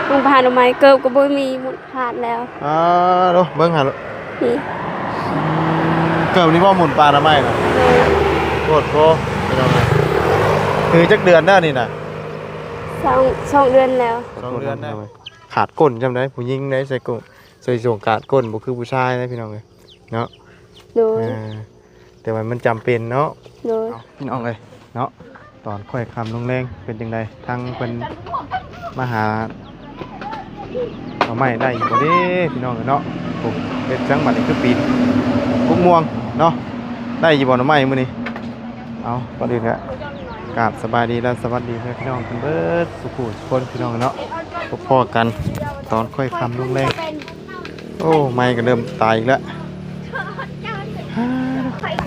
ມຸງຜ້າອະນາໄມ ເກີບກໍບໍ່ມີ ໝົດຂາດແລ້ວ. ອ້າໂທ້ ເບິ່ງຫັ້ນ ນີ້ ເກີບນີ້ບໍ່ ໝຸນຜ້າອະນາໄມນະ? ໂດຍ. ໂພດໂພ ພີ່ນ້ອງເອີຍ ຖືຈັກເດືອນແລ້ວນີ້ນະ? ສອງ ສອງເດືອນແລ້ວ. ສອງເດືອນແລ້ວ. ຂາດກົ້ນຊ່ຳໃດ ຜູ້ຍິງໄດ ໃສ່ກ້ນ ໃສ່ໂສ້ງກາດກົ້ນ ບໍ່ຄືຜູ້ຊາຍເດ້ ພີ່ນ້ອງເອີຍເນາະ. ໂດຍ. ເອີ ແຕ່ວ່າມັນຈຳເປັນເນາະ. ໂດຍ. ເອົາ ພີ່ນ້ອງເອີຍເນາະ ຕອນຄ້ອຍຄ່ຳລົງແລງເປັນຈັ່ງໃດ? ທາງເພິ່ນມາຫາໜໍ່ໄມ້ໄດ້ຢູ່ບໍ່ເດ້ ພີ່ນ້ອງເອີຍເນາະ? ໂອ້ ເຮັດຈັ່ງບັດນີ້ ຄືປີນກົກມ່ວງເນາະ ໄດ້ຢູ່ບໍ່ໜໍ່ໄມ້ມື້ນີ້? ເອົາ ກ່ອນອື່ນກະກາບສະບາຍດີ ແລະ ສະຫວັດດີເພື່ອນພີ່ນ້ອງເພິ່ນເບິດສູ່ຜູ້ສູ່ຄົນ ພີ່ນ້ອງເນາະ. ພົບພໍ້ກັນຕອນຄ້ອຍຄ່ຳລົງແລງ. ໂອ້ ໄມ້ກໍເລີ່ມຕາຍອີກແລ້ວ.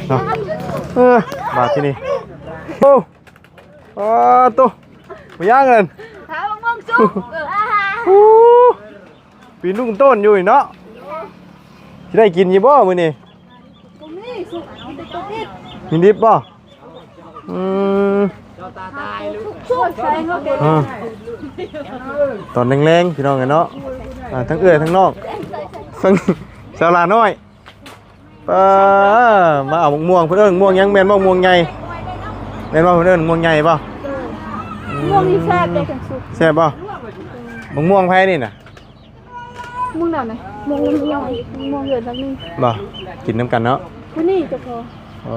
ເນາະ ເອີ ບາດທີນີ້ ໂອ້ ປາໂຕ ບໍ່ຍ່າງນັ້ນ ຫາໝາກມ່ວງສຸກ ເອີ ໂອ້ ປີນລຸ້ງຕົ້ນຢູ່ນີ້ເນາະ. ຊິໄດ້ກິນຢູ່ບໍ່ມື້ນີ້? ບໍ່ມີ ສຸກ ມີແຕ່ຕົວດິບ ມີດິບບໍ່? ອືມ ສຸກໃສ່ເຮົາເກັບ ອ່າ ຕອນແລງໆ ພີ່ນ້ອງເອີຍເນາະ ອ່າ ທັງເອື້ອຍທັງນ້ອງ ທັງສາວຫຼ້ານ້ອຍ ປ້າ ມາເອົາໝາກມ່ວງ. ເພິ່ນເອີ້ນໝາກມ່ວງຫຍັງ? ແມ່ນໝາກມ່ວງໃຫຍ່ ແມ່ນບໍ່? ເພິ່ນເອີ້ນໝາກມ່ວງໃຫຍ່ບໍ່? ເອີ ອືມ ໝາກມ່ວງນີ້ແຊບເດ້ ຄັນສຸກ ແຊບບໍ່? ໝາກມ່ວງໃຜນີ້ນະ? ໝາກມ່ວງນັ້ນນະ ໝາກມ່ວງນ້ອຍ ໝາກມ່ວງເຮືອນຫຼັງນີ້ ບໍ່ ກິນນຳກັນເນາະ ຜູ້ນີ້ເຈົ້າຂອງ ເອີ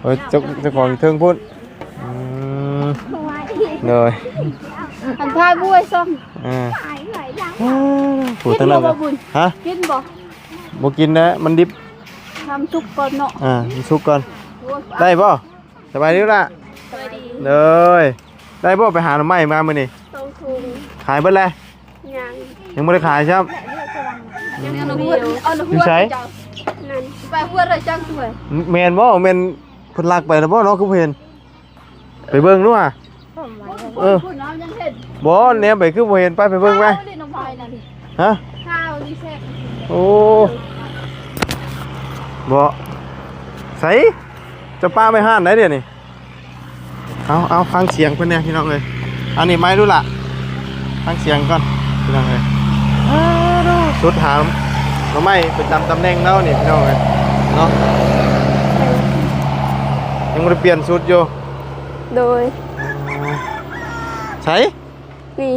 ເອີ ເຈົ້າ ເຈົ້າຂອງຢູ່ເທິງພຸ້ນ. ອືມ ໂດຍ ອັນພາບວຍຊ່ອງ ອ່າ ຜູ້ທາງນັ້ນ ກິນບໍ່ບຸນ? ຮະ? ກິນບໍ່? ບໍ່ກິນແລ້ວ ມັນດິບ ທຳສຸກກ່ອນເນາະ ອ່າ ມັນສຸກກ່ອນ. ໂອ້ຍ ໄດ້ບໍ່? ສະບາຍດີລະ ສະບາຍດີ ໂດຍ. ໄດ້ບໍ່ ໄປຫາໜໍ່ໄມ້ມາມື້ນີ້? ສອງຖົງ ຂາຍເບິດແລ້ວ? ຍັງ ຍັງບໍ່ໄດ້ຂາຍຊ້ຳ. ຍັງ ຢູ່ໃສ? ນັ້ນ ໄປຫົວໄດ້ຈັງສວຍ ແມ່ນບໍ່? ແມ່ນເພິ່ນລັກໄປແລ້ວບໍ່ເນາະ ຄືບໍ່ເຫັນ? ໄປເບິ່ງດູຫາ. ເອີ ບໍ່ ແນມໄປຄືບໍ່ເຫັນ? ໄປ ໄປເບິ່ງໄປ. ຮະ? ໂອ້ ບໍ່ ໃສ? ຈະປະໄວ້ຮ້ານໃດດຽວນີ້? ເອົາ ເອົາ ຟັງສຽງເພິ່ນແດ່ພີ່ນ້ອງເອີຍ. ອັນນີ້ໄມ້ດູລະ ຟັງສຽງກ່ອນພີ່ນ້ອງເອີຍ. ສຸດຫາໜໍ່ໄມ້ປະຈຳຕຳແໜ່ງເຮົານີ້ພີ່ນ້ອງເອີຍເນາະ. ຍັງບໍ່ໄດ້ປ່ຽນຊຸດຢູ່. ໂດຍ. ໃສ? ນີ້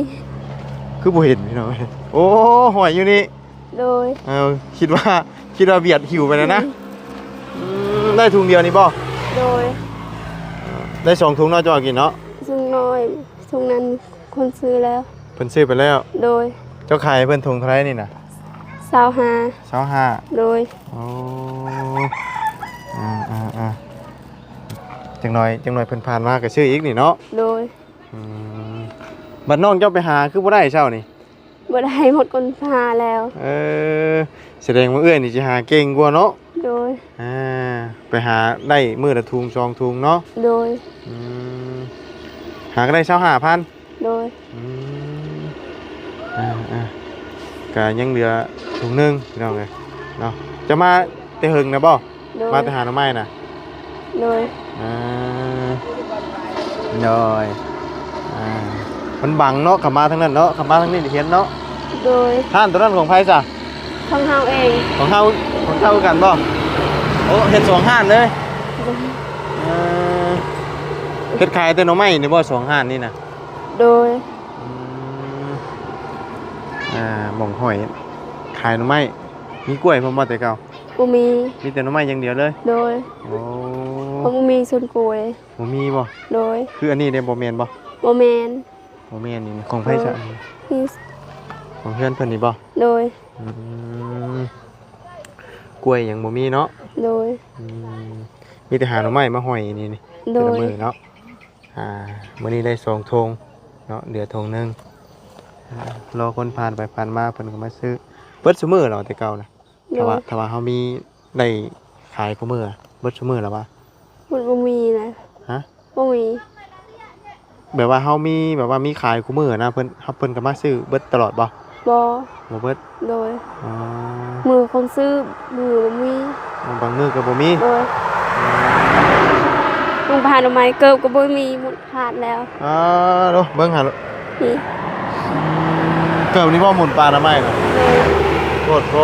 ຄືບໍ່ເຫັນພີ່ນ້ອງເອີຍ. ໂອ້ ຫ້ອຍຢູ່ນີ້. ໂດຍ. ເອີ ຄິດວ່າ ຄິດວ່າບຽດຫິ້ວໄປແລ້ວນະ. ອືມ ໄດ້ຖົງດຽວນີ້ບໍ່? ໂດຍ. ໄດ້ສອງຖົງເນາະ ເຈົ້າເອົາກິນເນາະ. ຖົງນ້ອຍ ຖົງນັ້ນຄົນຊື້ແລ້ວ ເພິ່ນຊື້ໄປແລ້ວ. ໂດຍ. ເຈົ້າຂາຍໃຫ້ເພິ່ນຖົງເທົ່າໃດນີ້ນະ? ຊາວຫ້າ. ຊາວຫ້າ. ໂດຍ. ໂອ້ ອ່າໆ ຈັກໜ້ອຍ ຈັກໜ້ອຍເພິ່ນຜ່ານມາກໍຊື້ອີກນີ້ເນາະ. ໂດຍ. ອືມ ບັດນ້ອງເຈົ້າໄປຫາຄືບໍ່ໄດ້ເຊົ້ານີ້? ບໍ່ໄດ້ ໝົດຄົນຫາແລ້ວ. ເອີ ສະແດງວ່າເອື້ອຍນີ້ຊິຫາເກັ່ງກວ່າເນາະ. ໂດຍ. ອ່າ ໄປຫາໄດ້ມື້ລະຖົງສອງຖົງເນາະ. ໂດຍ. ອືມ ຫາກໍໄດ້ຊາວຫ້າພັນ. ໂດຍ. ອືມ ອ່າໆ ກະຍັງເຫຼືອຖົງໜຶ່ງພີ່ນ້ອງເອີຍເນາະ. ຈະມາແຕ່ເຫິງນະບໍ່? ໂດຍ. ມາແຕ່ຫາໜໍ່ໄມ້ນະ? ໂດຍ. ອ່າ ໂດຍ. ອ່າ ມັນບັງເນາະ ຂັບມາທາງນັ້ນເນາະ ຂັບມາທາງນີ້ເຫັນເນາະ. ໂດຍ. ຮ້ານໂຕນັ້ນຂອງໃຜຊະ? ຂອງເຮົາເອງ. ຂອງເຮົາ ຂອງເຈົ້າຄືກັນບໍ່? ໂອ້ ເຮັດສອງຮ້ານເລີຍ. ໂດຍ. ເອີ ເຮັດຂາຍແຕ່ໜໍ່ໄມ້ນີ້ບໍ່ ສອງຮ້ານນີ້ນະ? ໂດຍ. ອືມ ອ່າ ໝ່ອງຫ້ອຍຂາຍໜໍ່ໄມ້. ມີກ້ວຍພ້ອມບໍ່ແຕ່ເກົ່າ? ບໍ່ມີ. ມີແຕ່ໜໍ່ໄມ້ຢ່າງດຽວເລີຍ? ໂດຍ. ໂອ້ ເພາະບໍ່ມີສວນກ້ວຍ. ບໍ່ມີບໍ່? ໂດຍ. ຄືອັນນີ້ເດ້ ບໍ່ແມ່ນບໍ່? ບໍ່ແມ່ນ. ບໍ່ແມ່ນ. ນີ້ຂອງໃຜຊະ? ໂດຍ. ຂອງເຮືອນເພິ່ນນີ້ບໍ່? ໂດຍ. ອືມ ກ້ວຍຍັງບໍ່ມີເນາະ? ໂດຍ. ອືມ ມີແຕ່ຫາໜໍ່ໄມ້ມາຫ້ອຍນີ້ ນີ້ ໂດຍ ແຕ່ລະມື້ເນາະ. ອ່າ ມື້ນີ້ໄດ້ສອງຖົງເນາະ ເຫຼືອຖົງໜຶ່ງ. ອ່າ ລໍຄົນຜ່ານໄປຜ່ານມາເພິ່ນກໍມາຊື້. ເບິດຊຸມື້ແລ້ວແຕ່ເກົ່ານະ? ໂດຍ. ຖ້າວ່າ ຖ້າວ່າເຮົາມີໄດ້ຂາຍຄູ່ມື້ ເບິດຊຸມື້ແລ້ວວະ? ມັນບໍ່ມີນະ. ຮະ? ບໍ່ມີ. ແບບວ່າເຮົາມີ ແບບວ່າມີຂາຍຄູ່ມື້ນະ ເພິ່ນ ເຮົາ ເພິ່ນກໍມາຊື້ເບິດຕະຫຼອດບໍ່? ບໍ່. ບໍ່ເບິດ? ໂດຍ. ອໍ ມື້ຄົນຊື້ ມື້ບໍ່ມີ. ອໍ ບາງມື້ກໍບໍ່ມີ. ໂດຍ. ອືມ ນຸ່ງຜ້າອະນາໄມ ເກີບກໍບໍ່ມີ ໝົດຂາດແລ້ວ. ອ້າໂທ້ ເບິ່ງຫັ້ນ ນີ້ ເກີບນີ້ບໍ່ໝູນປານະໄມ້ນະ? ໂດຍ. ໂພດໂພ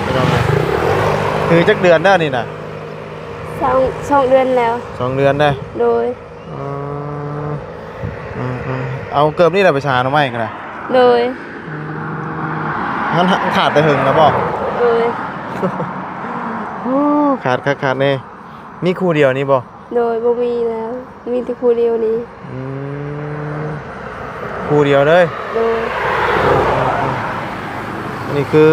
ພີ່ນ້ອງເອີຍ. ຖືຈັກເດືອນແລ້ວນີ້ນະ? ສອງ ສອງເດືອນແລ້ວ. ສອງເດືອນເດ້? ໂດຍ. ອືມ ເອົາເກີບນີ້ລະໄປຫາໜໍ່ໄມ້ກໍໄດ້. ໂດຍ. ມັນຂາດແຕ່ເຫິງແລ້ວບໍ່? ໂດຍ. ໂອ້ ຂາດຄັກຂາດແນ່. ມີຄູ່ດຽວນີ້ບໍ່? ໂດຍ ບໍ່ມີແລ້ວ ມີແຕ່ຄູ່ດຽວນີ້. ອືມ ຄູ່ດຽວເລີຍ? ໂດຍ. ນີ້ຄື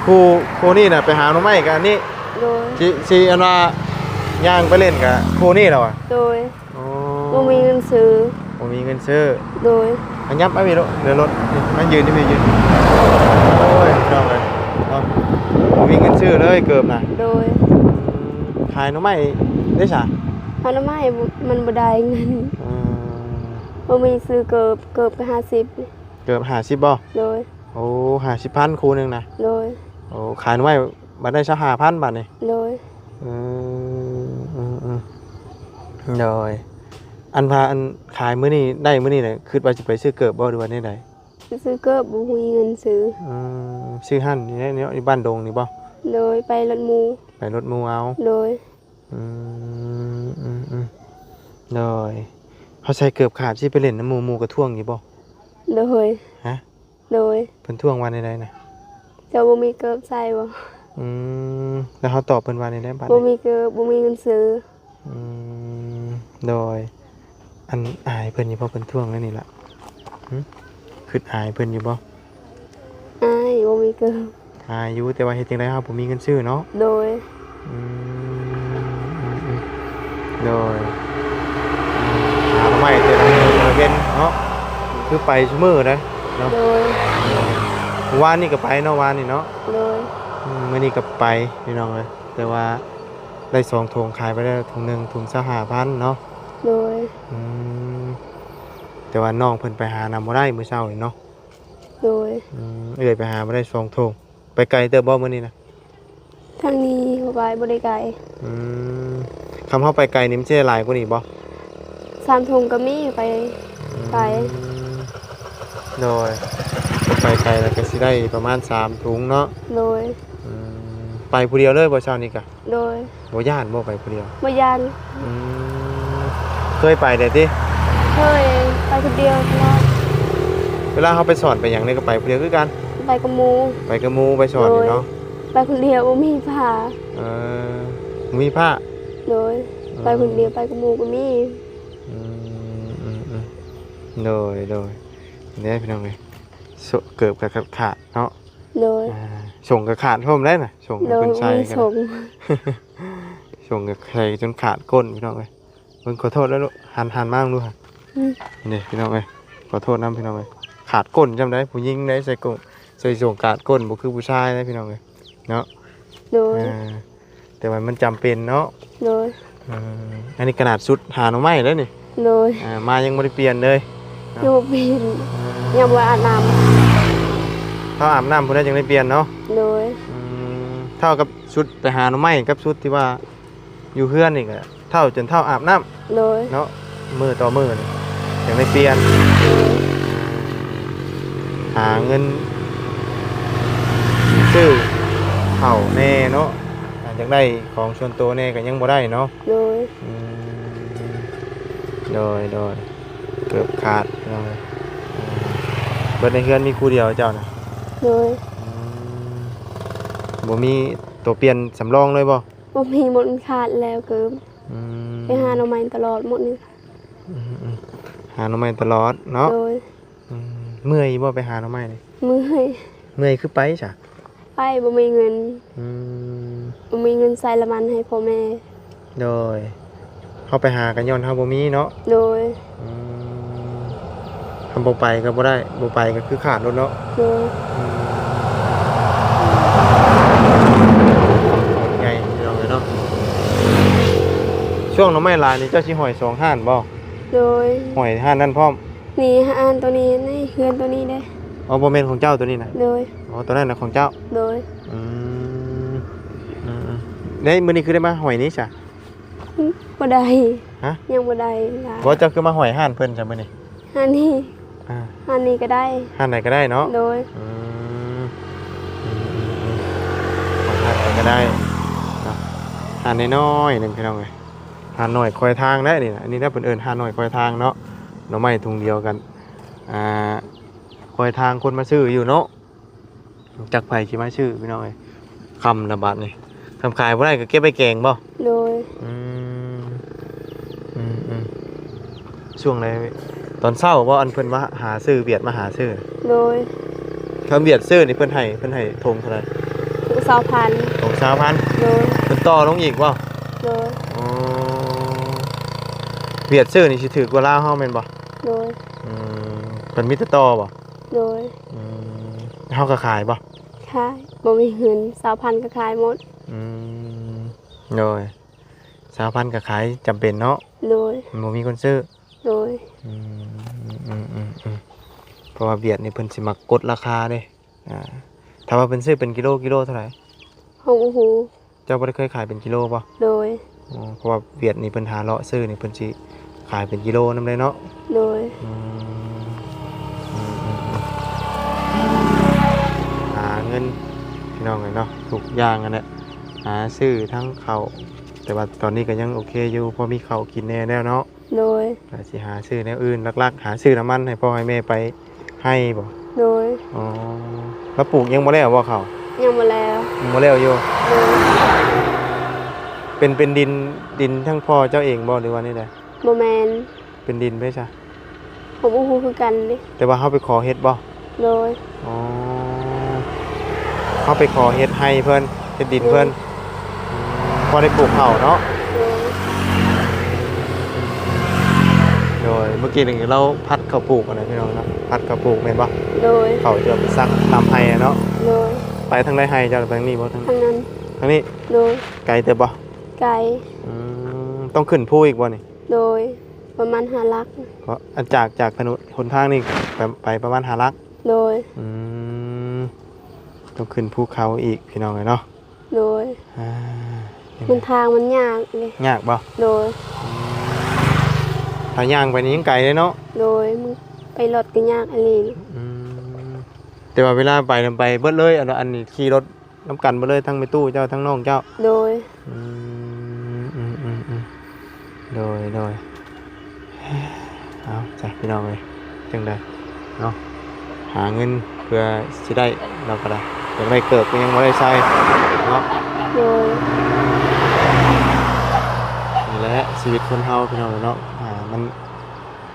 ຄູ່ ຄູ່ນີ້ນະໄປຫາໜໍ່ໄມ້ກັນນີ້? ໂດຍ. ຊິ ຊິອັນວ່າຍ່າງໄປຫຼິ້ນກະຄູ່ນີ້ລະວະ? ໂດຍ. ໂອ້ ບໍ່ມີເງິນຊື້. ບໍ່ມີເງິນຊື້? ໂດຍ. ອັນຫຍັບໄປພີ້ລູກ ເຫຼືອລົດ ມາຢືນຢູ່ພີ້ ຢືນ. ໂອ້ຍ ພີ່ນ້ອງເອີຍເນາະ ບໍ່ມີເງິນຊື້ເລີຍເກີບນະ? ໂດຍ. ຂາຍໜໍ່ໄມ້ເດ້ສະ? ຂາຍໜໍ່ໄມ້ ມັນບໍ່ໄດ້ເງິນ. ອືມ ບໍ່ມີຊື້ເກີບ ເກີບກໍຫ້າສິບ. ເກີບຫ້າສິບບໍ່? ໂດຍ. ໂອ້ ຫ້າສິບພັນຄູ່ໜຶ່ງນະ? ໂດຍ. ໂອ້ ຂາຍໜໍ່ໄມ້ ບາດໄດ້ຊາວຫ້າພັນບາດນີ້? ໂດຍ. ອືມ ອືມ ອືມ ໂດຍ. ອັນວ່າ ອັນຂາຍມື້ນີ້ ໄດ້ມື້ນີ້ແຫຼະ ຄິດວ່າຊິໄປຊື້ເກີບບໍ່ ຫຼືວ່າແນວໃດ? ໄປຊື້ເກີບ ບໍ່ມີເງິນຊື້. ອືມ ຊື້ຮ້ານນີ້ແຫຼະເນາະ ຢູ່ບ້ານດົງນີ້ບໍ່? ໂດຍ. ໄປລົດໝູ່ ໄປລົດໝູ່ເອົາ. ໂດຍ. ອືມ ອືມ ອືມ ໂດຍ. ເຮົາໃສ່ເກີບຂາດຊິໄປຫຼິ້ນນຳໝູ່ ໝູ່ກະທ້ວງຢູ່ບໍ່? ໂດຍ. ຮະ? ໂດຍ. ເພິ່ນທ້ວງວ່າແນວໃດນະ? ເຈົ້າບໍ່ມີເກີບໃສ່ບໍ່? ອືມ ແລ້ວເຮົາຕອບເພິ່ນວ່າແນວໃດບາດນີ້? ບໍ່ມີເກີບ ບໍ່ມີເງິນຊື້. ອືມ ໂດຍ. ອັນ ອາຍເພິ່ນຢູ່ບໍ່ ເພິ່ນທ້ວງແນວນີ້ລະ? ຫຶ? ຄິດອາຍເພິ່ນຢູ່ບໍ່? ອາຍ ບໍ່ມີເກີບ. ອາຍຢູ່ ແຕ່ວ່າເຮັດຈັ່ງໃດເຮົາບໍ່ມີເງິນຊື້ເນາະ? ໂດຍ. ອືມ ອືມ ອືມ ໂດຍ. ຫາໜໍ່ໄມ້ແຕ່ລະມື້ແຕ່ລະເວັນເນາະ ຄືໄປຊຸມື້ໃດເນາະ? ໂດຍ. ມື້ວານນີ້ກໍໄປເນາະ ວານນີ້ເນາະ? ໂດຍ. ອືມ ມື້ນີ້ກໍໄປ ພີ່ນ້ອງເອີຍ ແຕ່ວ່າໄດ້ສອງຖົງ ຂາຍໄປແລ້ວຖົງໜຶ່ງ ຖົງຊາວຫ້າພັນເນາະ? ໂດຍ. ອືມ ແຕ່ວ່ານ້ອງເພິ່ນໄປຫານຳບໍ່ໄດ້ມື້ເຊົ້ານີ້ເນາະ? ໂດຍ. ອືມ ເອື້ອຍໄປຫາບໍ່ໄດ້ສອງຖົງ. ໄປໄກເຕີບບໍ່ມື້ນີ້ນະ? ທາງນີ້ເຮົາໄປບໍ່ໄດ້ໄກ. ອືມ ຄັນເຮົາໄປໄກນີ້ມັນຊິໄດ້ຫຼາຍກວ່ານີ້ບໍ່? ສາມຖົງກໍມີ ໄປ ອືມ ໄກ. ໂດຍ. ໄປໄກແລ້ວກໍຊິໄດ້ປະມານສາມຖົງເນາະ? ໂດຍ. ອືມ ໄປຜູ້ດຽວເລີຍບໍ່ເຊົ້ານີ້ກະ? ໂດຍ. ບໍ່ຢ້ານບໍ່ໄປຜູ້ດຽວ? ບໍ່ຢ້ານ. ອືມ ເຄີຍໄປແດ່ຕິ? ເຄີຍ ໄປຄົນດຽວຕະຫຼອດ. ເວລາເຮົາໄປສອນໄປຫຍັງນີ້ກໍໄປຜູ້ດຽວຄືກັນ? ໄປກັບໝູ່. ໄປກັບໝູ່ໄປສອນນີ້ເນາະ? ໂດຍ. ໄປຄົນດຽວບໍ່ມີພາ. ເອີ ບໍ່ມີພາ? ໂດຍ. ອືມ ໄປຄົນດຽວ ໄປກັບໝູ່ກໍມີ. ອືມ ອືມ ອືມ ໂດຍ ໂດຍ. ເດ້ພີ່ນ້ອງເອີຍ ໂຊ ເກີບກໍຂາດເນາະ? ໂດຍ. ອ່າ ສົ້ງກໍຂາດພ້ອມໄດ໋ນະ ສົ້ງ ໂດຍ ເພິ່ນໃສ່ ມີ ກໍ ສົ້ງ ສົ້ງກໍໃສ່ຈົນຂາດກົ້ນ ພີ່ນ້ອງເອີຍ. ເບິ່ງ ຂໍໂທດແລ້ວລູກ ຫັນ ຫັນມາເບິ່ງດູຫັ້ນ. ອືມ ນີ້ພີ່ນ້ອງເອີຍ ຂໍໂທດນຳ ພີ່ນ້ອງເອີຍ. ຂາດກົ້ນຊ່ຳໃດ ຜູ້ຍິງໃດໃສ່ກົ້ນ ໃສ່ສົ້ງຂາດກົ້ນ ບໍ່ຄືຜູ້ຊາຍໃດ ພີ່ນ້ອງເອີຍເນາະ? ໂດຍ. ອ່າ ແຕ່ວ່າມັນຈຳເປັນເນາະ? ໂດຍ. ເອີ ອັນນີ້ຂະໜາດຊຸດຫາໜໍ່ໄມ້ເດ້ນີ້. ໂດຍ. ອ່າ ມາຍັງບໍ່ໄດ້ປ່ຽນເລີຍເນາະ? ຍັງບໍ່ປ່ຽນ. ເອີ ຍັງບໍ່ອາບນ້ຳ. ຖ້າອາບນ້ຳພຸ້ນນະ ຈັ່ງໄດ້ປ່ຽນເນາະ? ໂດຍ. ອືມ ເທົ່າກັບຊຸດໄປຫາໜໍ່ໄມ້ ກັບຊຸດທີ່ວ່າຢູ່ເຮືອນນີ້ກະເຖົ້າຈົນເຖົ້າອາບນ້ຳ. ໂດຍ. ເນາະ ມື້ຕໍ່ມື້ນີ້ຈັ່ງໄດ້ປ່ຽນ. ຫາເງິນຊື້ເຂົ້າແດ່ເນາະ ອ່າ ຢາກໄດ້ຂອງສ່ວນໂຕແດ່ກໍຍັງບໍ່ໄດ້ເນາະ? ໂດຍ. ອືມ ໂດຍ ໂດຍ. ເກີບຂາດພີ່ນ້ອງເອີຍ. ເບິດໃນເຮືອນມີຄູ່ດຽວເຈົ້ານະ? ໂດຍ. ອືມ ບໍ່ມີໂຕປ່ຽນສຳລອງເລີຍບໍ່? ບໍ່ມີ ໝົດຂາດແລ້ວເກີບ. ອືມ ໄປຫາໜໍ່ໄມ້ຕະຫຼອດໝົດນີ້. ອືມ ຫາໜໍ່ໄມ້ຕະຫຼອດເນາະ? ໂດຍ. ອືມ ເມື່ອຍບໍ່ໄປຫາໜໍ່ໄມ້ນີ້? ເມື່ອຍ. ເມື່ອຍຄືໄປຊະ? ໄປ ບໍ່ມີເງິນ. ອືມ ບໍ່ມີເງິນໃສ່ລະມັນໃຫ້ພໍ່ແມ່. ໂດຍ. ເຮົາໄປຫາກໍຍ້ອນເຮົາບໍ່ມີເນາະ? ໂດຍ. ອືມ ຄັນບໍ່ໄປກໍບໍ່ໄດ້ ບໍ່ໄປກໍຄືຂາດໂລດເນາະ? ໂດຍ. ອືມ ໃຫຍ່ພີ່ນ້ອງເອີຍເນາະ. ຊ່ວງໜໍ່ໄມ້ຫຼາຍນີ້ເຈົ້າຊິຫອຍສອງຮ້ານບໍ່? ໂດຍ. ຫອຍຮ້ານນັ້ນພ້ອມ? ນີ້ຮ້ານໂຕນີ້ ນີ້ເຮືອນໂຕນີ້ເດ້. ອໍ ບໍ່ແມ່ນຂອງເຈົ້າໂຕນີ້ນະ? ໂດຍ. ອໍ ໂຕນັ້ນນະຂອງເຈົ້າ? ໂດຍ. ອືມ ອືມໆ ໄດ້ ມື້ນີ້ຄືໄດ້ມາຫອຍນີ້ຊະ? ອືມ ບໍ່ໄດ້. ຮະ? ຍັງບໍ່ໄດ້ຫຼາຍ. ບໍ່ ເຈົ້າຄືມາຫອຍຮ້ານເພິ່ນຊະມື້ນີ້? ຮ້ານນີ້. ອ່າ ຮ້ານນີ້ກໍໄດ້ ຮ້ານໃດກໍໄດ້ເນາະ? ໂດຍ. ອືມ ອືມໆໆ ຮ້ານໃດກໍໄດ້ເນາະ ຮ້ານນ້ອຍໆໜຶ່ງ ພີ່ນ້ອງເອີຍ. ຮ້ານນ້ອຍຄອຍທາງໄດ໋ນີ້ນະ ອັນນີ້ນະເພິ່ນເອີ້ນຮ້ານນ້ອຍຄອຍທາງເນາະ. ໜໍ່ໄມ້ຖົງດຽວກັນ ອ່າ ຄອຍທາງຄົນມາຊື້ຢູ່ເນາະ. ຈັກໃຜຊິມາຊື້ພີ່ນ້ອງເອີຍ. ຄ່ຳລະບາດນີ້ ຄັນຂາຍບໍ່ໄດ້ກໍເກັບໄວ້ແກງບໍ່? ໂດຍ. ອືມ ອືມໆ ຊ່ວງໃດ ຕອນເຊົ້າບໍ່ ອັນເພິ່ນມາຫາຊື້ ວຽດມາຫາຊື້? ໂດຍ. ຄັນວຽດຊື້ນີ້ເພິ່ນໃຫ້ ເພິ່ນໃຫ້ຖົງເທົ່າໃດ? ຖົງຊາວພັນ. ຖົງຊາວພັນ? ໂດຍ. ເພິ່ນຕໍ່ລົງອີກບໍ່? ໂດຍ. ອໍ ວຽດຊື້ນີ້ຊິຖືກກວ່າລາວເຮົາແມ່ນບໍ່? ໂດຍ. ອືມ ເພິ່ນມີແຕ່ຕໍ່ບໍ່? ໂດຍ. ອືມ ເຮົາກໍຂາຍບໍ່? ຂາຍ ບໍ່ມີເງິນ ຊາວພັນກໍຂາຍໝົດ. ອືມ ໂດຍ. ຊາວພັນກໍຂາຍຈຳເປັນເນາະ? ໂດຍ. ມັນບໍ່ມີຄົນຊື້? ໂດຍ. ອືມໆໆ ເພາະວ່າວຽດນີ້ເພິ່ນຊິມັກກົດລາຄາເດ້. ອ່າ ຖ້າວ່າເພິ່ນຊື້ເປັນກິໂລ ກິໂລເທົ່າໃດ? ເຮົາບໍ່ຮູ້. ເຈົ້າບໍ່ໄດ້ເຄີຍຂາຍເປັນກິໂລບໍ່? ໂດຍ. ອໍ ເພາະວ່າວຽດນີ້ເພິ່ນຫາເລາະຊື້ນີ້ ເພິ່ນຊິຂາຍເປັນກິໂລນຳເດ້ເນາະ? ໂດຍ. ອືມ ອືມໆໆ ຫາເງິນພີ່ນ້ອງເອີຍເນາະ ທຸກຢ່າງຫັ້ນແຫຼະ ຫາຊື້ທັງເຂົ້າ ແຕ່ວ່າຕອນນີ້ກໍຍັງໂອເຄຢູ່ ພໍມີເຂົ້າກິນແດ່ແລ້ວເນາະ? ໂດຍ. ກໍຊິຫາຊື້ແນວອື່ນ ຫຼັກໆ ຫາຊື້ນ້ຳມັນໃຫ້ພໍ່ໃຫ້ແມ່ໄປໄຮ່ບໍ່? ໂດຍ. ອໍ ລາວປູກຍັງບໍ່ແລ້ວບໍ່ເຂົ້າ? ຍັງບໍ່ແລ້ວ. ຍັງບໍ່ແລ້ວຢູ່? ໂດຍ. ເປັນ ເປັນດິນ ດິນທາງພໍ່ເຈົ້າເອງບໍ່ ຫຼືວ່າແນວໃດ? ບໍ່ແມ່ນ. ເປັນດິນໃຜຊະ? ກໍບໍ່ຮູ້ຄືກັນເດ້. ແຕ່ວ່າເຮົາໄປຂໍເຮັດບໍ່? ໂດຍ. ອໍ ເຮົາໄປຂໍເຮັດໄຮ່ເພິ່ນ ເຮັດດິນເພິ່ນ. ໂດຍ. ອືມ ພໍໄດ້ປູກເຂົ້າເນາະ? ໂດຍ. ໂດຍ ເມື່ອກີ້ນີ້ລາວພັດເຂົ້າປູກຫັ້ນນະພີ່ນ້ອງເນາະ ພັດເຂົ້າປູກແມ່ນບໍ່? ໂດຍ. ເຂົ້າທີ່ວ່າໄປສັກຕາມໄຮ່ຫັ້ນເນາະ? ໂດຍ. ໄປທາງໃດໄຮ່ເຈົ້າ? ທາງນີ້ບໍ່? ທາງ ທາງນັ້ນ. ທາງນີ້? ໂດຍ. ໄກເຕີບບໍ່? ໄກ. ອືມ ຕ້ອງຂຶ້ນພູອີກບໍ່ນີ້? ໂດຍ. ປະມານຫ້າຫຼັກ. ເພາະ ອັນ ຈາກ ຈາກຖະໜົນຫົນທາງນີ້ໄປ ໄປປະມານຫ້າຫຼັກ? ໂດຍ. ອືມ ຕ້ອງຂຶ້ນພູເຂົາອີກພີ່ນ້ອງເອີຍເນາະ? ໂດຍ. ອ່າ ມັນ ທາງມັນຍາກເດ້. ຍາກບໍ່? ໂດຍ. ອືມ ຖ້າຍ່າງໄປນີ້ຍັງໄກເດ້ເນາະ? ໂດຍ. ມັນໄປລົດກໍຍາກອີ່ຫຼີ. ອືມ ແຕ່ວ່າເວລາໄປນຳໄປເບິດເລີຍ ອັນ ອັນນີ້ຂີ່ລົດ ນຳກັນເບິດເລີຍ ທັງແມ່ຕູ້ເຈົ້າ ທັງນ້ອງເຈົ້າ? ໂດຍ. ອືມ ອືມໆໆ ໂດຍ ໂດຍ. ເອົາ ຈ້ະ ພີ່ນ້ອງເອີຍ ຈັ່ງໃດເນາະ ຫາເງິນເພື່ອຊິໄດ້ ເຮົາກໍໄດ້ ຢາກໄດ້ເກີບກໍຍັງບໍ່ໄດ້ໃສ່ເນາະ? ໂດຍ. ນີ້ແຫຼະຊີວິດຄົນເຮົາ ພີ່ນ້ອງເນາະ ອ່າ ມັນ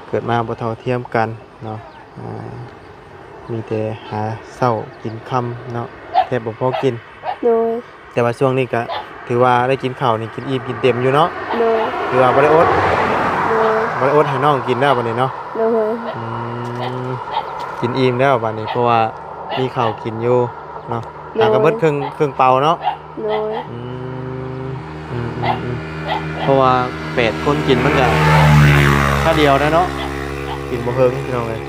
ເກີດມາບໍ່ເທົ່າທຽມກັນເນາະ ອ່າ ມີແຕ່ຫາເຊົ້າກິນຄ່ຳເນາະ ແທບບໍ່ພໍກິນ. ໂດຍ. ແຕ່ວ່າຊ່ວງນີ້ກະຖືວ່າໄດ້ກິນເຂົ້ານີ້ ກິນອີ່ມກິນເຕັມຢູ່ເນາະ? ໂດຍ. ຖືວ່າບໍ່ໄດ້ອົດ? ໂດຍ. ບໍ່ໄດ້ອົດໃຫ້ນ້ອງກິນແລ້ວບັດນີ້ເນາະ? ໂດຍ. ອືມ ກິນອີ່ມແລ້ວບັດນີ້ ເພາະວ່າມີເຂົ້າກິນຢູ່ເນາະ. ໂດຍ. ຫາກໍເບິດເຄິ່ງ ເຄິ່ງເປົາເນາະ? ໂດຍ. ອືມ ອືມໆໆ ເພາະວ່າແປດຄົນກິນມັນກະຄາວດຽວໄດ້ເນາະ ກິນບໍ່ເຫິງ ພີ່ນ້ອງເອີຍ.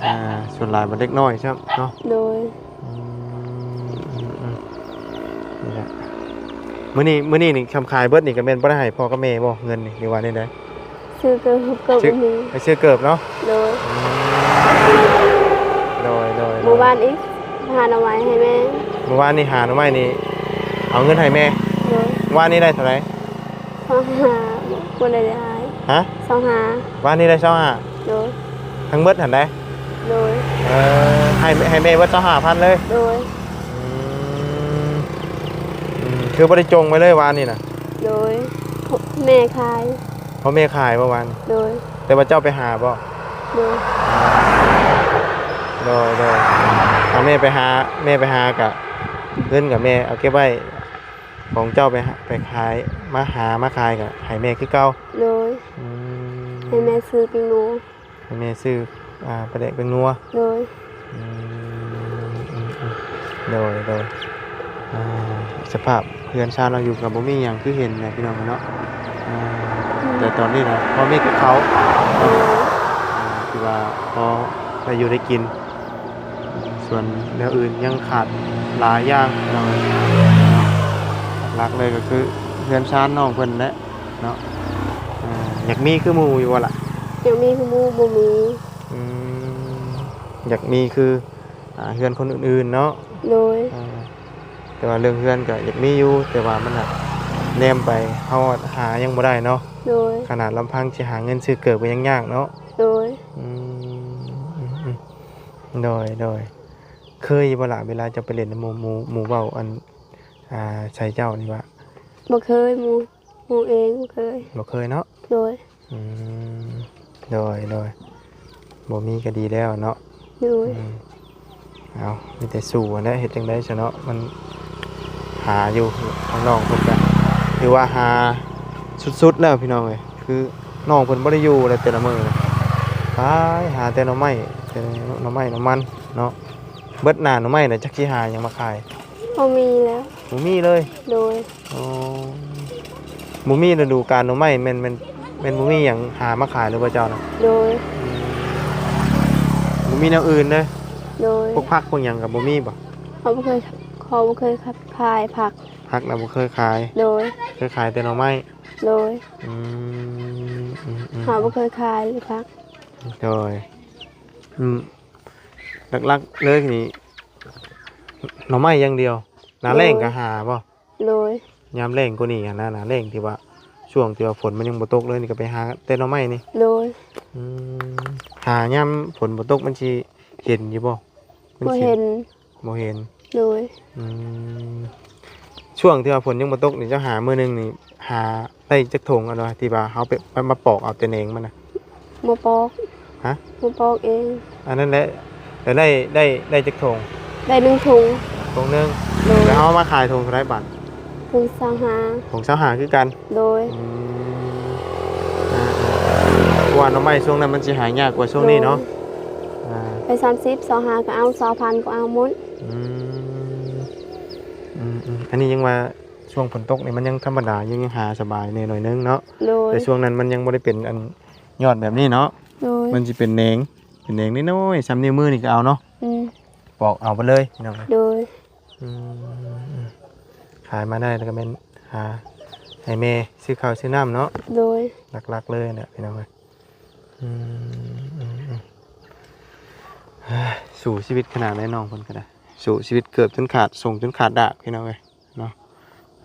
ອ່າ ສ່ວນຫຼາຍມັນເດັກນ້ອຍຊ້ຳເນາະ? ໂດຍ. ອືມ ອືມໆ ນີ້ແຫຼະ ມື້ນີ້ ມື້ນີ້ນີ້ ຄຳຂາຍເບິດນີ້ ກໍແມ່ນບໍ່ໄດ້ໃຫ້ພໍ່ກັບແມ່ບໍ່ ເງິນນີ້ ຫຼືວ່າແນວໃດ? ຊື້ເກີບ ເກີບ ຊື້ ບໍ່ມີ ໄປຊື້ເກີບເນາະ? ໂດຍ. ອືມ ໂດຍໆໆ ມື້ວານອີກ ຫາໜໍ່ໄມ້ໃຫ້ແມ່ ມື້ວານນີ້ຫາໜໍ່ໄມ້ນີ້ ເອົາເງິນໃຫ້ແມ່? ໂດຍ. ວານນີ້ໄດ້ເທົ່າໃດ? ຊາວຫ້າ ບໍ່ໄດ້ຫຼາຍ. ຮະ? ຊາວຫ້າ. ວານນີ້ໄດ້ຊາວຫ້າ? ໂດຍ. ທັງເບິດຫັ້ນໃດ? ໂດຍ. ເອີ ໃຫ້ ໃຫ້ແມ່ເບິດຊາວຫ້າພັນເລີຍ? ໂດຍ. ອືມ ອືມ ຄືບໍ່ໄດ້ຈົ່ງໄວ້ເລີຍວານນີ້ນະ? ໂດຍ. ແມ່ຂາຍ. ເພາະແມ່ຂາຍບໍ່ວານ? ໂດຍ. ແຕ່ວ່າເຈົ້າໄປຫາບໍ່? ໂດຍ. ໂດຍໆ ຖ້າແມ່ໄປຫາ ແມ່ໄປຫາກະ ເງິນກະແມ່ເອົາເກັບໄວ້ ຂອງເຈົ້າໄປຫາ ໄປຂາຍ ມາຫາມາຂາຍກະໃຫ້ແມ່ຄືເກົ່າ? ໂດຍ. ອືມ ໃຫ້ແມ່ຊື້ແປ້ງນົວ ໃຫ້ແມ່ຊື້ ອ່າ ປາແດກແປ້ງນົວ. ໂດຍ. ອືມ ອືມໆ ໂດຍໆ ອ່າ ສະພາບເຮືອນຊານເຮົາຢູ່ກໍບໍ່ມີຫຍັງຄືເຫັນນະ ພີ່ນ້ອງເນາະ. ອ່າ ອືມ ແຕ່ຕອນນີ້ນະ ພໍມີແຕ່ເຂົ້າ ໂດຍ ເນາະ ອ່າ ທີ່ວ່າພໍໄດ້ຢູ່ໄດ້ກິນ. ສ່ວນແນວອື່ນຍັງຂາດຫຼາຍຢ່າງພີ່ນ້ອງເອີຍ ຫຼັກໆເລີຍກໍຄືເຮືອນຊານນ້ອງເພິ່ນແຫຼະເນາະ. ອ່າ ຢາກມີຄືໝູ່ຢູ່ບໍ່ລະ? ຢາກມີຄືໝູ່ບໍ່ມີ. ອືມ ຢາກມີຄື ອ່າ ເຮືອນຄົນອື່ນໆເນາະ. ໂດຍ ເອີ ແຕ່ວ່າເລື່ອງເຮືອນກໍຢາກມີຢູ່ ແຕ່ວ່າມັນນະ ແນມໄປເຮົາຫາຍັງບໍ່ໄດ້ເນາະ. ໂດຍ ຂະໜາດລຳພັງຊິຫາເງິນຊື້ເກີບກໍຍັງຍາກເນາະ. ໂດຍ ອືມ ອືມ ອືມ ໂດຍ ໂດຍ. ເຄີຍບໍ່ລະ ເວລາເຈົ້າໄປເລ່ນນຳໝູ່ ໝູ່ ໝູ່ເວົ້າອັນ ອ່າ ໃສ່ເຈົ້ານີ້ວ່າ? ບໍ່ເຄີຍ ໝູ່ ໝູ່ເອງບໍ່ເຄີຍ. ບໍ່ເຄີຍເນາະ. ໂດຍ ອືມ ໂດຍ ໂດຍ ບໍ່ມີກໍດີແລ້ວເນາະ. ໂດຍ ອືມ ເອົາ ມີແຕ່ສູ້ຫັ້ນແຫຼະ ເຮັດຈັ່ງໃດຊະເນາະ ມັນຫາຢູ່ ທາງນ້ອງເພິ່ນກໍຖືວ່າຫາສຸດໆແລ້ວພີ່ນ້ອງເອີຍ ຄືນ້ອງເພິ່ນບໍ່ໄດ້ຢູ່ແລ້ວ ແຕ່ລະມື້ນະ ໄປຫາແຕ່ໜໍ່ໄມ້ ແຕ່ໜໍ່ໄມ້ໜໍ່ມັນເນາະ. ເບິດໜ້າໜໍ່ໄມ້ແລ້ວ ຈັກຊິຫາຫຍັງມາຂາຍ? ບໍ່ມີແລ້ວ ບໍ່ມີເລີຍ. ໂດຍ ອໍ ບໍ່ມີລະດູການໜໍ່ໄມ້ ແມ່ນ ແມ່ນ ແມ່ນບໍ່ມີຫຍັງຫາມາຂາຍຫຼືບໍ່ເຈົ້ານະ? ໂດຍ ອືມ ບໍ່ມີແນວອື່ນເດ້? ໂດຍ ພວກຜັກພວກຫຍັງກໍບໍ່ມີບໍ່? ເຮົາບໍ່ເຄີຍ ເຮົາບໍ່ເຄີຍຂາຍຜັກ. ຜັກນະບໍ່ເຄີຍຂາຍ? ໂດຍ ເຄີຍຂາຍແຕ່ໜໍ່ໄມ້. ໂດຍ ອືມ ອືມ ອືມ ເຮົາບໍ່ເຄີຍຂາຍຜັກ. ໂດຍ ອືມ ຫຼັກໆເລີຍນີ້ ໜໍ່ໄມ້ຢ່າງດຽວ. ໜ້າແລ້ງກໍຫາບໍ່? ໂດຍ ຍາມແລ້ງກວ່ານີ້ຫັ້ນນະ ໜ້າແລ້ງທີ່ວ່າ ຊ່ວງທີ່ວ່າຝົນມັນຍັງບໍ່ຕົກເລີຍນີ້ ກໍໄປຫາແຕ່ໜໍ່ໄມ້ນີ້. ໂດຍ ອືມ ຫາຍາມຝົນບໍ່ຕົກມັນຊິເຫັນຢູ່ບໍ່? ມັນ ບໍ່ ຊິ ເຫັນ ບໍ່ເຫັນ. ໂດຍ ອືມ ຊ່ວງທີ່ວ່າຝົນຍັງບໍ່ຕົກນີ້ ເຈົ້າຫາມື້ໜຶ່ງນີ້ ຫາໄດ້ຈັກຖົງ ອັນວ່າທີ່ວ່າເຮົາໄປ ໄປ ມາປອກເອົາແຕ່ແໜງມັນນະ? ມາປອກ. ຮະ? ມາປອກເອງ. ອັນນັ້ນແຫຼະ ແລ້ວໄດ້ ໄດ້ ໄດ້ຈັກຖົງ? ໄດ້ໜຶ່ງຖົງ. ຖົງໜຶ່ງ. ໂດຍ ແລ້ວເຮົາມາຂາຍຖົງເທົ່າໃດບາດ? ຖົງຊາວຫ້າ. ຖົງຊາວຫ້າຄືກັນ. ໂດຍ ອືມ ເພາະວ່າໜໍ່ໄມ້ຊ່ວງນັ້ນມັນຊິຫາຍາກກວ່າຊ່ວງນີ້ເນາະ. ໂດຍ ອ່າ ໄປສາມສິບ ຊາວຫ້າກໍເອົາ ຊາວພັນກໍເອົາໝົດ. ອືມ ອືມໆ ອັນນີ້ຍັງວ່າ ຊ່ວງຝົນຕົກນີ້ມັນຍັງທຳມະດາຢູ່ ຍັງຫາສະບາຍແດ່ໜ້ອຍໜຶ່ງເນາະ. ໂດຍ ແຕ່ຊ່ວງນັ້ນມັນຍັງບໍ່ໄດ້ເປັນອັນຍອດແບບນີ້ເນາະ. ໂດຍ ມັນຊິເປັນແໜງ ເປັນແໜງນ້ອຍໆ ສ່ຳນິ້ວມືນີ້ກໍເອົາເນາະ. ອືມ ປອກເອົາໄປເລີຍພີ່ນ້ອງ. ໂດຍ ອືມ ຂາຍມາໄດ້ແລ້ວກໍແມ່ນຫາໃຫ້ແມ່ຊື້ເຂົ້າຊື້ນ້ຳເນາະ. ໂດຍ ຫຼັກໆເລີຍແຫຼະພີ່ນ້ອງເອີຍ. ອືມ ອືມ ອືມ ເຮີ້ຍ ສູ້ຊີວິດຂະໜາດໃດນ້ອງເພິ່ນກໍໄດ້ ສູ້ຊີວິດເກີບຈົນຂາດ ສົ່ງຈົນຂາດດາກພີ່ນ້ອງເອີຍ. ເນາະ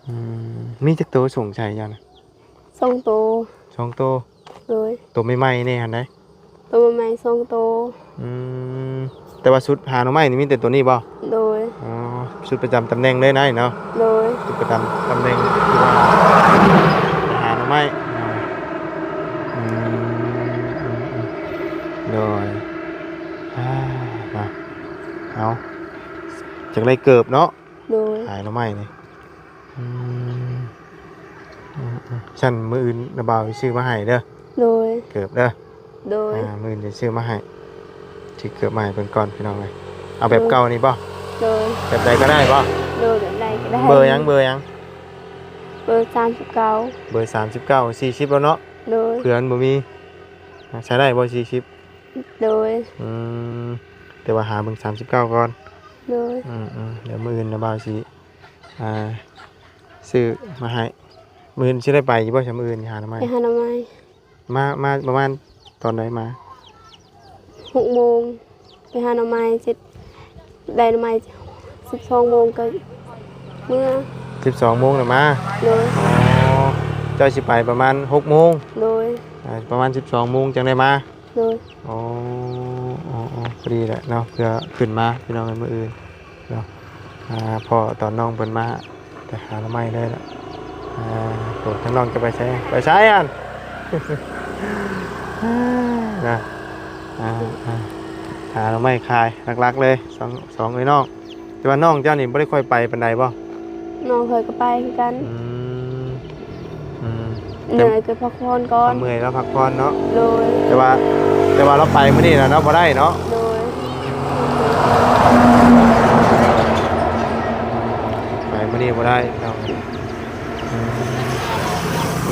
ອືມ ມີຈັກໂຕສົ່ງໃສ່ເຈົ້ານະ? ສອງໂຕ. ສອງໂຕ. ໂດຍ ໂຕໃໝ່ໆນີ້ຫັ້ນໃດ? ໂຕໃໝ່ໆສອງໂຕ. ອືມ ແຕ່ວ່າຊຸດຫາໜໍ່ໄມ້ນີ້ມີແຕ່ໂຕນີ້ບໍ່? ໂດຍ ອໍ ຊຸດປະຈຳຕຳແໜ່ງເລີຍນະເນາະ. ໂດຍ ຊຸດປະຈຳຕຳແໜ່ງທີ່ວ່າໄປຫາໜໍ່ໄມ້. ອືມ ອືມ ອືມ ໂດຍ ອ່າ ເນາະ ເອົາ ຈັກໄດ້ເກີບເນາະ. ໂດຍ ຂາຍໜໍ່ໄມ້ນີ້. ອືມ ອືມໆ ຊັ້ນມື້ອື່ນນ້າບ່າວຊິຊື້ມາໃຫ້ເດີ. ໂດຍ ເກີບເດີ. ໂດຍ ອ່າ ມື້ອື່ນຊິຊື້ມາໃຫ້ ຊິເກີບມາໃຫ້ເພິ່ນກ່ອນພີ່ນ້ອງເອີຍ. ເອົາແບບເກົ່ານີ້ບໍ່? ໂດຍ ແບບໃດກໍໄດ້ບໍ່? ໂດຍ ແບບໃດກໍໄດ້. ເບີຫຍັງ ເບີຫຍັງ? ເບີສາມສິບເກົ້າ. ເບີສາມສິບເກົ້າ ສີ່ສິບແລ້ວເນາະ. ໂດຍ ເພື່ອມັນບໍ່ມີ ໃຊ້ໄດ້ບໍ່ ສີ່ສິບ? ໂດຍ ອືມ ແຕ່ວ່າຫາເບິ່ງສາມສິບເກົ້າກ່ອນ. ໂດຍ ອືມໆ ດຽວມື້ອື່ນນ້າບ່າວຊິ ອ່າ ຊື້ມາໃຫ້. ມື້ອື່ນຊິໄດ້ໄປຢູ່ບໍ່ ຊະ ມື້ອື່ນຫາໜໍ່ໄມ້? ໄປຫາໜໍ່ໄມ້. ມາ ມາປະມານຕອນໃດມາ? ຫົກໂມງ ໄປຫາໜໍ່ໄມ້ເສັດ ໄດ້ໜໍ່ໄມ້ສິບສອງໂມງກໍເມືອ. ສິບສອງໂມງແລ້ວມາ? ໂດຍ ອໍ ເຈົ້າຊິໄປປະມານຫົກໂມງ. ໂດຍ ອ່າ ປະມານສິບສອງໂມງຈັ່ງໄດ້ມາ. ໂດຍ ໂອ້ ໂອ້ ໂອ້ ພໍດີແຫຼະເນາະ ເພື່ອຂຶ້ນມາພີ່ນ້ອງເອີຍ ມື້ອື່ນເນາະ. ອ່າ ພໍ້ຕອນນ້ອງເພິ່ນມາແຕ່ຫາໜໍ່ໄມ້ເລີຍລະ. ອ່າ ໂອ້ ທາງນ້ອງຈະໄປໃສ? ໄປໃສຫັ້ນ? ນະ ອ່າ ອ່າ ຫາໜໍ່ໄມ້ຂາຍຫຼັກໆເລີຍ ສອງ ສອງເອື້ອຍນ້ອງ. ແຕ່ວ່ານ້ອງເຈົ້ານີ້ບໍ່ໄດ້ຄ່ອຍໄປປານໃດບໍ່? ນ້ອງຂ້ອຍກໍໄປຄືກັນ. ອືມ ອືມ ເມື່ອຍກໍພັກຜ່ອນກ່ອນ. ເມື່ອຍແລ້ວພັກຜ່ອນເນາະ. ໂດຍ ແຕ່ວ່າ ແຕ່ວ່າລາວໄປມື້ນີ້ລະເນາະ ບໍ່ໄດ້ເນາະ. ໂດຍ ໄປມື້ນີ້ບໍ່ໄດ້ເນາະ. ອືມ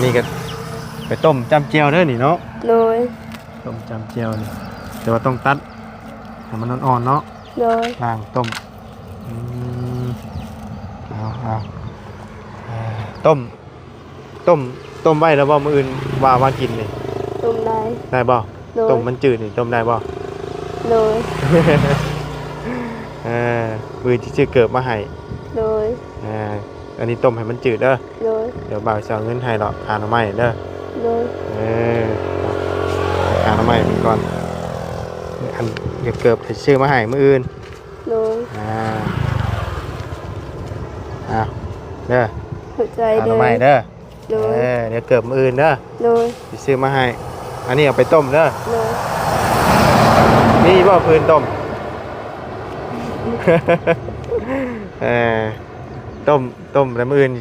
ນີ້ກໍໄປຕົ້ມຈ້ຳແຈ່ວເດີນີ້ເນາະ. ໂດຍ ຕົ້ມຈ້ຳແຈ່ວນີ້ ແຕ່ວ່າຕ້ອງຕັດໃຫ້ມັນອ່ອນໆເນາະ. ໂດຍ ລ້າງຕົ້ມ. ອືມ ເອົາ ເອົາ ຕົ້ມ ຕົ້ມ ຕົ້ມໄວ້ແລ້ວບໍ່ ມື້ອື່ນວ່າມາກິນນີ້? ຕົ້ມໄດ້. ໄດ້ບໍ່? ໂດຍ ຕົ້ມມັນຈືດນີ້ຕົ້ມໄດ້ບໍ່? ໂດຍ ເອີ ມື້ອື່ນຊິຊື້ເກີບມາໃຫ້ ໂດຍ ອ່າ ອັນນີ້ຕົ້ມໃຫ້ມັນຈືດເດີ ໂດຍ ດຽວບ່າວຊິເອົາເງິນໃຫ້ດອກ ຄ່າໜໍ່ໄມ້ເດີ ໂດຍ ເອີ ຄ່າໜໍ່ໄມ້ເພິ່ນກ່ອນ ອັນ ດຽວເກີບຊິຊື້ມາໃຫ້ມື້ອື່ນ ໂດຍ ອ່າ ເອົາເດີ ຂອບໃຈເດີ ຄ່າໜໍ່ໄມ້ເດີ ໂດຍ ເອີ ດຽວເກີບມື້ອື່ນເດີ ໂດຍ ຊິຊື້ມາໃຫ້ ອັນນີ້ເອົາໄປຕົ້ມເດີ ໂດຍ ມີບໍ່ຟືນຕົ້ມ ເອີ ຕົ້ມ ຕົ້ມແລ້ວມື້ອື່ນ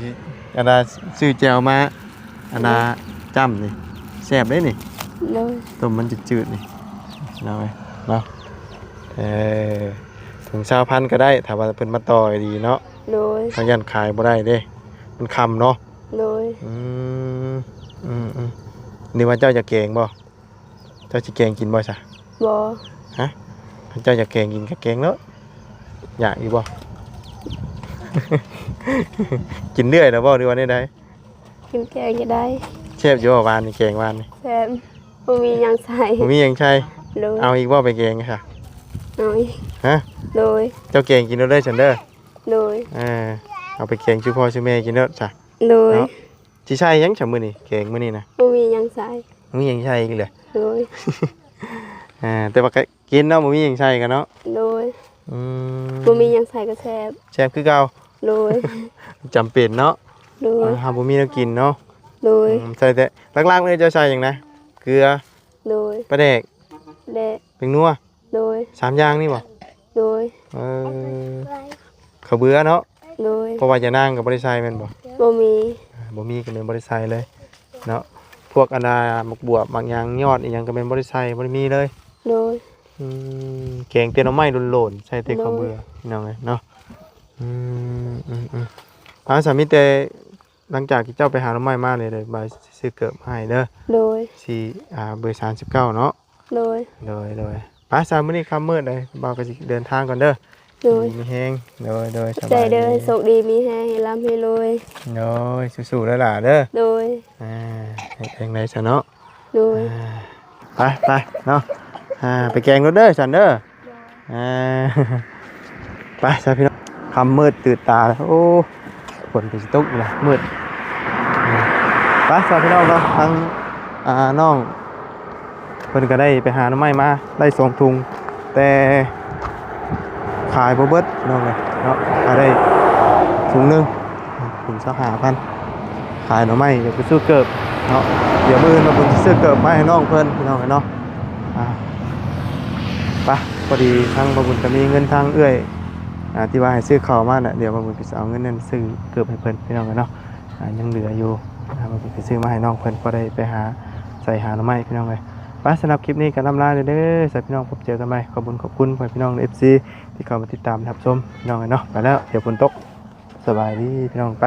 ອັນນ່າ ຊື້ແຈ່ວມາ ອັນນ່າ ຈ້ຳນີ້ ແຊບເດ້ນີ້ ໂດຍ ຕົ້ມມັນຈືດໆນີ້ ເນາະ ເນາະ ເອີ ຖົງຊາວພັນກໍໄດ້ ຖ້າວ່າເພິ່ນມາຕໍ່ດີເນາະ ໂດຍ ເຮົາຢ້ານຂາຍບໍ່ໄດ້ເດ້ ມັນຄ່ຳເນາະ ໂດຍ ອືມ ອືມໆ ນີ້ວ່າເຈົ້າຢາກແກງບໍ່? ເຈົ້າຊິແກງກິນບໍ່ຊະ? ບໍ່ ຮະ? ຄັນເຈົ້າຢາກແກງກິນກໍແກງໂລດ ຢາກຢູ່ບໍ່? ກິນເລື້ອຍແລ້ວບໍ່ ຫຼືວ່າແນວໃດ? ກິນແກງກໍໄດ້ ແຊບຢູ່ບໍ່ ວານນີ້ ແກງວານນີ້? ແຊບ ບໍ່ມີຫຍັງໃສ່ ບໍ່ມີຫຍັງໃສ່ ໂດຍ ເອົາອີກບໍ່ໄປແກງຊະ? ເອົາອີກ ຮະ? ໂດຍ ເຈົ້າແກງກິນເອົາເລີຍຊັ້ນເດີ ໂດຍ ເອີ ເອົາໄປແກງສູ່ພໍ່ສູ່ແມ່ກິນໂລດຊະ ໂດຍ ເນາະ ຊິໃສ່ຫຍັງຊະມື້ນີ້ ແກງມື້ນີ້ນະ? ບໍ່ມີຫຍັງໃສ່ ບໍ່ມີຫຍັງໃສ່ອີກເລີຍ ໂດຍ ອ່າ ແຕ່ວ່າກໍກິນເນາະ ບໍ່ມີຫຍັງໃສ່ກໍເນາະ ໂດຍ ອືມ ບໍ່ມີຫຍັງໃສ່ກໍແຊບ ແຊບຄືເກົ່າ ໂດຍ ຈຳເປັນເນາະ ໂດຍ ເຮົາບໍ່ມີແນວກິນເນາະ ໂດຍ ອືມ ໃສ່ແຕ່ ຫຼັກໆເລີຍເຈົ້າໃສ່ຫຍັງນະ? ເກືອ ໂດຍ ປາແດກ ແດກ ແປ້ງນົວ ໂດຍ ສາມຢ່າງນີ້ບໍ່? ໂດຍ ເອີ ເຂົ້າເບືອເນາະ ໂດຍ ເພາະວ່າຢານາງກໍບໍ່ໄດ້ໃສ່ແມ່ນບໍ່? ບໍ່ມີ ອ່າ ບໍ່ມີກໍແມ່ນບໍ່ໄດ້ໃສ່ເລີຍເນາະ ພວກອັນນ່າ ໝາກບວບ ໝາກຫຍັງ ຍອດອີ່ຫຍັງກໍແມ່ນບໍ່ໄດ້ໃສ່ ບໍ່ໄດ້ມີເລີຍ ໂດຍ ອືມ ແກງແຕ່ໜໍ່ໄມ້ໂລນໆ ໃສ່ແຕ່ເຂົ້າເບືອ ໂດຍ ພີ່ນ້ອງເອີຍເນາະ ອືມ ອືມໆ ເອົາ ສາມີແຕ່ ຫຼັງຈາກທີ່ເຈົ້າໄປຫາໜໍ່ໄມ້ມານີ້ ດຽວບ່າວຊິຊື້ເກີບໃຫ້ເດີ ໂດຍ ຊິ ອ່າ ເບີສາມສິບເກົ້າເນາະ ໂດຍ ໂດຍ ໂດຍ ໄປຊະ ມື້ນີ້ຄ່ຳມືດເລີຍ ບ່າວກໍຊິເດີນທາງກ່ອນເດີ ໂດຍ ດີມີແຮງ ໂດຍ ໂດຍ ຂອບໃຈເດີ ສະບາຍດີ ໂຊກດີມີແຮງ ໃຫ້ລ່ຳໃຫ້ລວຍ ໂດຍ ສູ້ໆເດີຫຼ້າເດີ ໂດຍ ອ່າ ເຮັດຈັ່ງໃດຊະເນາະ ໂດຍ ອ່າ ໄປ ໄປເນາະ ອ່າ ໄປແກງລົດເດີຊັ້ນເດີ ອ່າ ໄປຊະພີ່ນ້ອງ ຄ່ຳມືດຕື່ນຕາແລ້ວ ໂອ້ ຝົນກໍຊິຕົກຢູ່ລະ ມືດ ໄປຊະພີ່ນ້ອງເນາະ ທາງ ອ່າ ນ້ອງເພິ່ນກໍໄດ້ໄປຫາໜໍ່ໄມ້ມາ ໄດ້ສອງຖົງ ແຕ່ຂາຍບໍ່ເບິດພີ່ນ້ອງເອີຍເນາະ ຂາຍໄດ້ຖົງໜຶ່ງ ເປັນຊາວຫ້າພັນ ຂາຍໜໍ່ໄມ້ ດຽວໄປຊື້ເກີບເນາະ ດຽວມື້ອື່ນມາບຸນຊິຊື້ເກີບມາໃຫ້ນ້ອງເພິ່ນ ພີ່ນ້ອງເອີຍເນາະ ອ່າ ໄປ ພໍດີທາງມາບຸນກໍມີເງິນທາງເອື້ອຍ ອ່າ ທີ່ວ່າໃຫ້ຊື້ເຂົ້າມານະ ດຽວມາບຸນກໍຊິເອົາເງິນນັ້ນຊື້ເກີບໃຫ້ເພິ່ນ ພີ່ນ້ອງເອີຍເນາະ ອ່າ ຍັງເຫຼືອຢູ່ ອ່າ ມາບຸນກໍຊື້ມາໃຫ້ນ້ອງເພິ່ນ ພໍໄດ້ໄປຫາໃສ່ຫາໜໍ່ໄມ້ ພີ່ນ້ອງເອີຍ ໄປ ສຳລັບຄລິບນີ້ກໍລ່ຳລາເດີ ໃຫ້ພີ່ນ້ອງພົບເຈີກັນໃໝ່ ຂອບບຸນຂອບຄຸນພໍ່ແມ່ພີ່ນ້ອງ ເອັຟຊີ ທີ່ເຂົ້າມາຕິດຕາມຮັບຊົມ ພີ່ນ້ອງເອີຍເນາະ ໄປແລ້ວ ດຽວຝົນຕົກ ສະບາຍດີພີ່ນ້ອງ ໄປ